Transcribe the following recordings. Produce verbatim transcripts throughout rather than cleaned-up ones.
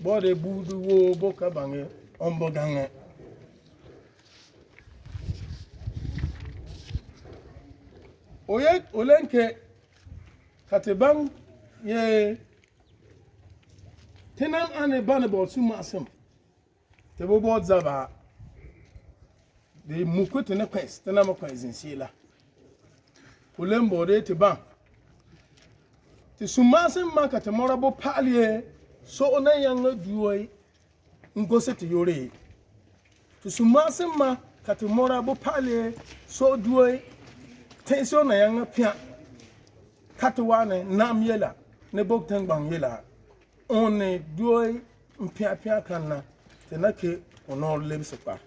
Body budu wo bo ka baŋ ɛ ɔmbɔ gaŋɛ. Oye, olɛŋkɛ ka te baŋ yɛ te nam ani bani bɔɔl su masin. Te bo bɔɔl zaba. De muku te ne kwes, te nam kwes in sila. Kulem bɔɔl de te baŋ. Te su masin ma ka te mɔra bo pali ɛ, so ona yaŋa duoi. Ngose te yore. Te su masin ma ka te mɔra bo pali ɛ, so duoi. Te so na yaŋa pia. Ka te wane nam yela, ne bok ten gbaŋ yela. One duoi mpia pia kana, te na ke onor lebisi kpa.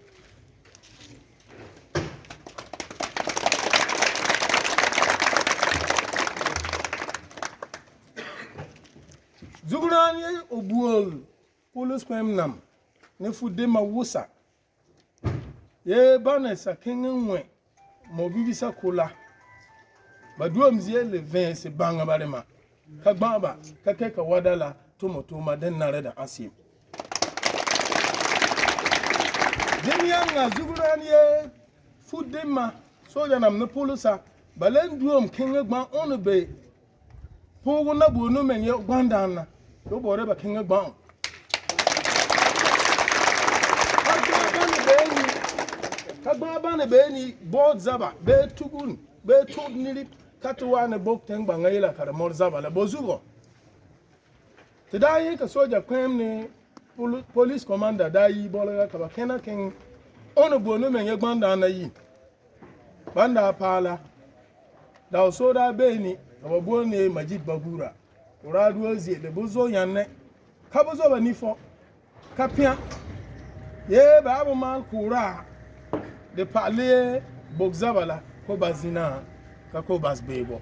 Zuguran ye obuol, Polus kpɛm nam, ne fu dema wusa. Ye bane sa keŋe ŋwe, mo bibi sa kula. Ba duom zie le vɛnsi baŋa barema. Ka gbaŋ ba, ka kɛ ka wadala, tumo tuma den nare da asim. Demi yaŋa zuguran ye, fu dema, soja nam ne pulusa, ba len duom keŋe gbaŋ onu be, Pugu na bu nu men ye gbaŋ dana. Yo bore ba keŋe gbaŋ. Ka gbaŋ bane beni. Ka gbaŋ bane beni. Bo zaba. Be tugun. Be tut nili. Ka te wane bok ten gbaŋ ila kare mor zaba la. Bo zugo. Te da yi ka soja kpɛm ni poli-, police commander da yi bole ka ba kena keŋ. Ono bu nu men ye gbaŋ dana yi. Banda pala. Da o so da beni, ka ba boni Majid Babura. Ura duo zie, le bu zo yanne. Ka bu zo ba nifo. Ka pia. Ye ba abu mal kura. De pale bok zaba la, ko ba zina, ka ko bas bebo.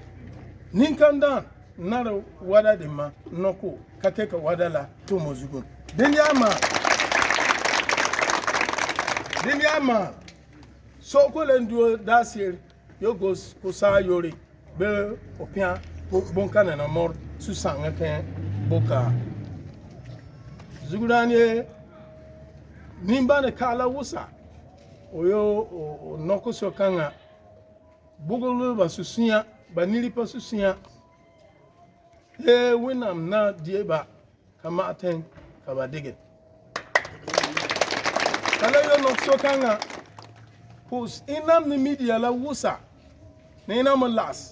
Ninkan dan, naro wada de ma, noko, ka ke ka wada la, tumo zugun. Deni ama. Deni ama. So ko len duo da sir, yo gos ko sa yori, be opia, bo-, bon kana na mor, su sanga ke, boka. Zugurani e, nimba ne kala wusa, oyo, o, o, noko so kanga, bugulu ba susunya, ba nili pa susunya, e, winam na die ba, Ka ma ten, ka ba degen. Kala yo nok so kanga. Pus inam ni media la wusa. Ni inam las.